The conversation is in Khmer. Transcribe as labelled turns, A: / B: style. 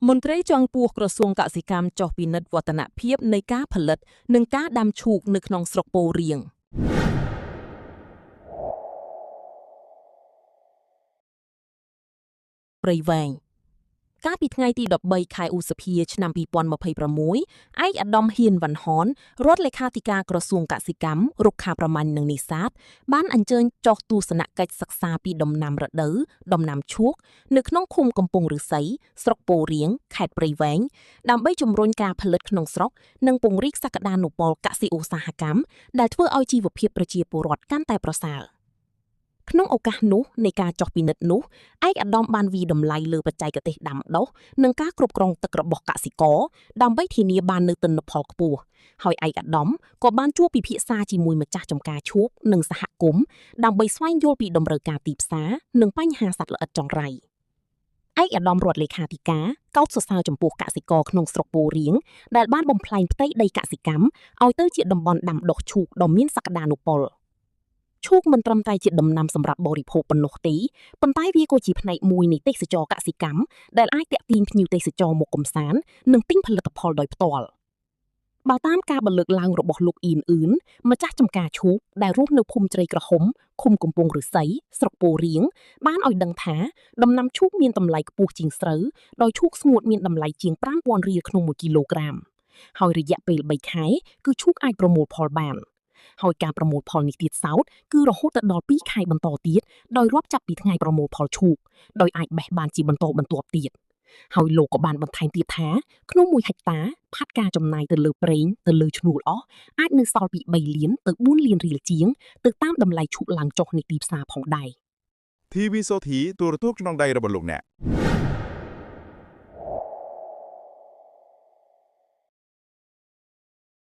A: មន្ត្រីជាន់ខ្ពស់ក្រសួងកសិកម្មចុះពិនិត្យវឌ្ឍនភាពនៃការផលិត និងការដាំឈូកនៅក្នុងស្រុកពោធិ៍រៀង ព្រៃវែងកាលពីថ្ងៃទី13ខែឧសភាឆ្នាំ2026ឯកឧត្តមហ៊ានវ៉ាន់ហនរដ្ឋលេខាធិការក្រសួងកសិកម្មរុក្ខាប្រមាញ់និងនេសាទបានអញ្ជើញចុះទស្សនកិច្ចសិក្សាពីដំណាំរដូវដំណាំឈូកនៅក្នុងឃុំកំពង់ឫស្សីស្រុកពោធិ៍រៀងខេត្តព្រៃវែងដើម្បីជំរុញការផលិតក្នុងស្រុកនិងពង្រីកសក្តានុពលកសិឧស្សាហកម្មដែលធ្វើឲ្យជីវភាពប្រជាពលរដ្ឋកាន់តែប្រសើរក្នុងឱកាសនោះនៃការចុះពិនិត្យនោះឯកឧត្តមបានវាយតម្លៃលើបច្ចេកទេសដាំដុះនិងការគ្រប់គ្រងទឹករបស់កសិករដើម្បីធានាបាននូវទិន្នផលខ្ពស់ហើយឯកឧត្តមក៏បានជួបពិភាក្សាជាមួយម្ចាស់ចម្ការឈូកនិងសហគមន៍ដើម្បីស្វែងយល់ពីតម្រូវការទីផ្សារនិងបញ្ហាសត្វល្អិតចង្រៃឯកឧត្តមរដ្ឋលេខាធិការកោតសរសើរចំពោះកសិករក្នុងស្រុកពោធិ៍រៀងដែលបានបំផ្លែងផ្ទៃដីកសិកម្មឲ្យទៅជាតំបន់ដាំដុះឈូកដ៏មានសក្តានុពលឈូកមិនត្រឹមតែជាដំណាំសម្រាប់បរិភោគប៉ុណ្ណោះទេប៉ុន្តែវាក៏ជាផ្នែកមួយនៃទេសចរកសិកម្មដែលអាចទាក់ទាញភ្ញៀវទេសចរមកកម្សាន្តនិងទិញផលិតផលដោយផ្ទាល់បើតាមការបន្លឺកឡើងរបស់លោកអ៊ីនអឿនម្ចាស់ចំការឈូកដែលរស់នៅភូមិជ្រៃក្រហមឃុំកំពង់ឫស្សីស្រុកពោធិ៍រៀងបានឲ្យដឹងថាដំណាំឈូកមានតម្លៃខ្ពស់ជាងស្រូវដោយឈូកស្ងួតមានតម្លៃជាង5000រៀលក្នុង1គីឡូក្រាមហើយរយៈពេល3ខែគឺឈូកអាចប្រមូលផលបានហើយការប្រមូលផលនេះទៀតសោតគឺរហូតទៅដល់2ខែបន្តទៀតដោយរាប់ចាប់ពីថ្ងៃប្រមូលផលឈូកដោយអាចបេះបានជាបន្តបន្ទាប់ទៀតហើយលោកក៏បានបន្ថែមទៀតថាក្នុង1ហិកតាផាត់ការចំណាយទៅលើប្រេងទៅលើឈ្នួលអស់អាចនៅសល់ពី3លានទៅ4លានរៀលជាងទៅតាមតម្លៃឈូកឡើងចុះនៃទីផ្សារផងដែរ
B: TV សូធីទូរទស្សន៍ក្នុងដៃរបស់លោកអ្នក។